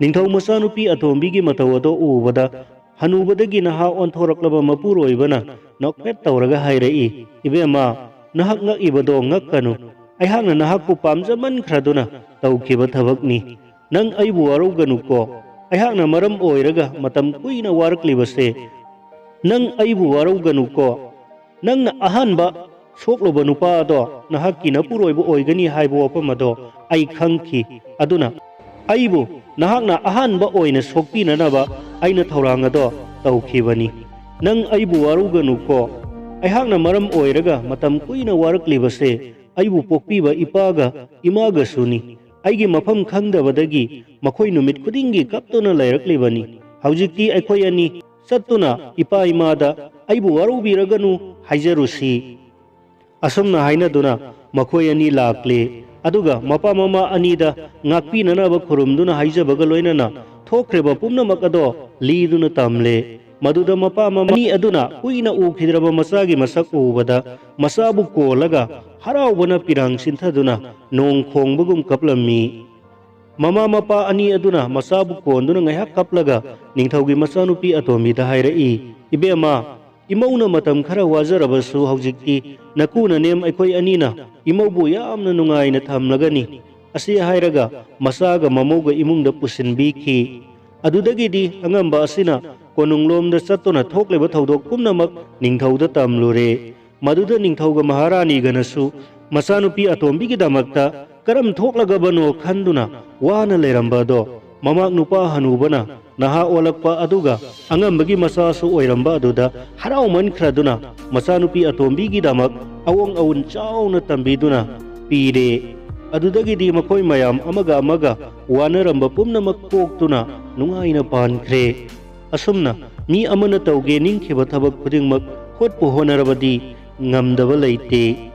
ꯅꯤꯡꯊꯧ ꯃꯆꯥꯅꯨꯄꯤ ꯑꯇꯣꯝꯕꯤꯒꯤ ꯃꯇꯧ ꯑꯗꯣ ꯎꯕꯗ ꯍꯅꯨꯕꯗꯒꯤ ꯅꯍꯥ ꯑꯣꯟꯊꯣꯔꯛꯂꯕ ꯃꯄꯨꯔꯣꯏꯕꯅ ꯅꯣꯛꯐꯦꯠ ꯇꯧꯔꯒ ꯍꯥꯏꯔꯛꯏ, "ꯏꯕꯦꯝꯃ, ꯅꯍꯥꯛ ꯉꯛꯏꯕꯗꯣ ꯉꯛꯀꯅꯨ꯫ ꯑꯩꯍꯥꯛꯅ ꯅꯍꯥꯛꯄꯨ ꯄꯥꯝꯖꯃꯟꯈ꯭ꯔꯗꯨꯅ ꯇꯧꯈꯤꯕ ꯊꯕꯛꯅꯤ꯫ ꯅꯪ ꯑꯩꯕꯨ ꯋꯥꯔꯧꯒꯅꯨꯀꯣ꯫ ꯑꯩꯍꯥꯛꯅ ꯃꯔꯝ ꯑꯣꯏꯔꯒ ꯃꯇꯝ ꯀꯨꯏꯅ ꯋꯥꯔꯛꯂꯤꯕꯁꯦ꯫ ꯅꯪ ꯑꯩꯕꯨ ꯋꯥꯔꯧꯒꯅꯨꯀꯣ꯫ ꯅꯪꯅ ꯑꯍꯥꯟꯕ ꯁꯣꯛꯂꯨꯕ ꯅꯨꯄꯥ ꯑꯗꯣ ꯅꯍꯥꯛꯀꯤ ꯅꯄꯨꯔꯣꯏꯕ ꯑꯣꯏꯒꯅꯤ ꯍꯥꯏꯕ ꯋꯥꯐꯝ ꯑꯗꯣ ꯑꯩ ꯈꯪꯈꯤ꯫ ꯑꯗꯨꯅ ꯑꯩꯕꯨ ꯅꯍꯥꯛꯅ ꯑꯍꯥꯟꯕ ꯑꯣꯏꯅ ꯁꯣꯛꯄꯤꯅꯅꯕ ꯑꯩꯅ ꯊꯧꯔꯥꯡ ꯑꯗꯣ ꯇꯧꯈꯤꯕꯅꯤ꯫ ꯅꯪ ꯑꯩꯕꯨ ꯋꯥꯔꯧꯒꯅꯨꯀꯣ꯫ ꯑꯩꯍꯥꯛꯅ ꯃꯔꯝ ꯑꯣꯏꯔꯒ ꯃꯇꯝ ꯀꯨꯏꯅ ꯋꯥꯔꯛꯂꯤꯕꯁꯦ ꯑꯩꯕꯨ ꯄꯣꯛꯄꯤꯕ ꯏꯄꯥꯒ ꯏꯃꯥꯒꯁꯨꯅꯤ꯫ ꯑꯩꯒꯤ ꯃꯐꯝ ꯈꯪꯗꯕꯗꯒꯤ ꯃꯈꯣꯏ ꯅꯨꯃꯤꯠ ꯈꯨꯗꯤꯡꯒꯤ ꯀꯞꯇꯨꯅ ꯂꯩꯔꯛꯂꯤꯕꯅꯤ꯫ ꯍꯧꯖꯤꯛꯇꯤ ꯑꯩꯈꯣꯏ ꯑꯅꯤ ꯆꯠꯇꯨꯅ ꯏꯄꯥ ꯏꯃꯥꯗ ꯑꯩꯕꯨ ꯋꯥꯔꯧꯕꯤꯔꯒꯅꯨ ꯍꯥꯏꯖꯔꯨꯁꯤ꯫ ꯑꯁꯨꯝꯅ ꯍꯥꯏꯅꯗꯨꯅ ꯃꯈꯣꯏ ꯑꯅꯤ ꯂꯥꯛꯂꯦ꯫ ꯑꯗꯨꯒ ꯃꯄꯥ ꯃꯃꯥ ꯑꯅꯤꯗ ꯉꯥꯛꯄꯤꯅꯅꯕ ꯈꯨꯔꯨꯝꯗꯨꯅ ꯍꯥꯏꯖꯕꯒ ꯂꯣꯏꯅꯅ ꯊꯣꯛꯈ꯭ꯔꯤꯕ ꯄꯨꯝꯅꯃꯛ ꯑꯗꯣ ꯂꯤꯗꯨꯅ ꯇꯝꯂꯦ꯫ ꯃꯗꯨꯗ ꯃꯄꯥ ꯃꯃꯥ ꯑꯅꯤ ꯑꯗꯨꯅ ꯀꯨꯏꯅ ꯎꯈꯤꯗ꯭ꯔꯕ ꯃꯆꯥꯒꯤ ꯃꯁꯛ ꯎꯕꯗ ꯃꯆꯥꯕꯨ ꯀꯣꯜꯂꯒ ꯍꯔꯥꯎꯕꯅ ꯄꯤꯔꯥꯡ ꯁꯤꯟꯊꯗꯨꯅ ꯅꯣꯡ ꯈꯣꯡꯕꯒꯨꯝ ꯀꯞꯂꯝꯃꯤ꯫ ꯃꯃꯥ ꯃꯄꯥ ꯑꯅꯤ ꯑꯗꯨꯅ ꯃꯆꯥꯕꯨ ꯀꯣꯟꯗꯨꯅ ꯉꯥꯏꯍꯥꯛ ꯀꯞꯂꯒ ꯅꯤꯡꯊꯧꯒꯤ ꯃꯆꯥꯅꯨꯄꯤ ꯑꯇꯣꯝꯕꯤꯗ ꯍꯥꯏꯔꯛꯏ, "ꯏꯕꯦꯝꯃ, ꯏꯃꯧꯅ ꯃꯇꯝ ꯈꯔ ꯋꯥꯖꯔꯕꯁꯨ ꯍꯧꯖꯤꯛꯇꯤ ꯅꯀꯨ ꯅꯅꯦꯝ ꯑꯩꯈꯣꯏ ꯑꯅꯤꯅ ꯏꯃꯧꯕꯨ ꯌꯥꯝꯅ ꯅꯨꯡꯉꯥꯏꯅ ꯊꯝꯂꯒꯅꯤ"꯫ ꯑꯁꯤ ꯍꯥꯏꯔꯒ ꯃꯆꯥꯒ ꯃꯃꯧꯒ ꯏꯃꯨꯡꯗ ꯄꯨꯁꯤꯟꯕꯤꯈꯤ꯫ ꯑꯗꯨꯗꯒꯤꯗꯤ ꯑꯉꯝꯕ ꯑꯁꯤꯅ ꯀꯣꯅꯨꯡꯂꯣꯝꯗ ꯆꯠꯇꯨꯅ ꯊꯣꯛꯂꯤꯕ ꯊꯧꯗꯣꯛ ꯄꯨꯝꯅꯃꯛ ꯅꯤꯡꯊꯧꯗ ꯇꯝꯂꯨꯔꯦ꯫ ꯃꯗꯨꯗ ꯅꯤꯡꯊꯧꯒ ꯃꯍꯥꯔꯥꯅꯤꯒꯅꯁꯨ ꯃꯆꯥꯅꯨꯄꯤ ꯑꯇꯣꯝꯕꯤꯒꯤꯗꯃꯛꯇ ꯀꯔꯝ ꯊꯣꯛꯂꯒꯕꯅꯣ ꯈꯟꯗꯨꯅ ꯋꯥꯅ ꯂꯩꯔꯝꯕ ꯑꯗꯣ, ꯃꯃꯥꯛ ꯅꯨꯄꯥ ꯍꯅꯨꯕꯅ ꯅꯍꯥ ꯑꯣꯜꯂꯛꯄ ꯑꯗꯨꯒ ꯑꯉꯝꯕꯒꯤ ꯃꯆꯥꯁꯨ ꯑꯣꯏꯔꯝꯕ ꯑꯗꯨꯗ ꯍꯔꯥꯎꯃꯟꯈ꯭ꯔꯗꯨꯅ ꯃꯆꯥꯅꯨꯄꯤ ꯑꯇꯣꯝꯕꯤꯒꯤꯗꯃꯛ ꯑꯋꯣꯡ ꯑꯋꯨꯟ ꯆꯥꯎꯅ ꯇꯝꯕꯤꯗꯨꯅ ꯄꯤꯔꯦ꯫ ꯑꯗꯨꯗꯒꯤꯗꯤ ꯃꯈꯣꯏ ꯃꯌꯥꯝ ꯑꯃꯒ ꯑꯃꯒ ꯋꯥꯅꯔꯝꯕ ꯄꯨꯝꯅꯃꯛ ꯀꯣꯛꯇꯨꯅ ꯅꯨꯡꯉꯥꯏꯅ ꯄꯥꯟꯈ꯭ꯔꯦ꯫ ꯑꯁꯨꯝꯅ ꯃꯤ ꯑꯃꯅ ꯇꯧꯒꯦ ꯅꯤꯡꯈꯤꯕ ꯊꯕꯛ ꯈꯨꯗꯤꯡꯃꯛ ꯍꯣꯠꯄꯨ ꯍꯣꯠꯅꯔꯕꯗꯤ ꯉꯝꯗꯕ ꯂꯩꯇꯦ꯫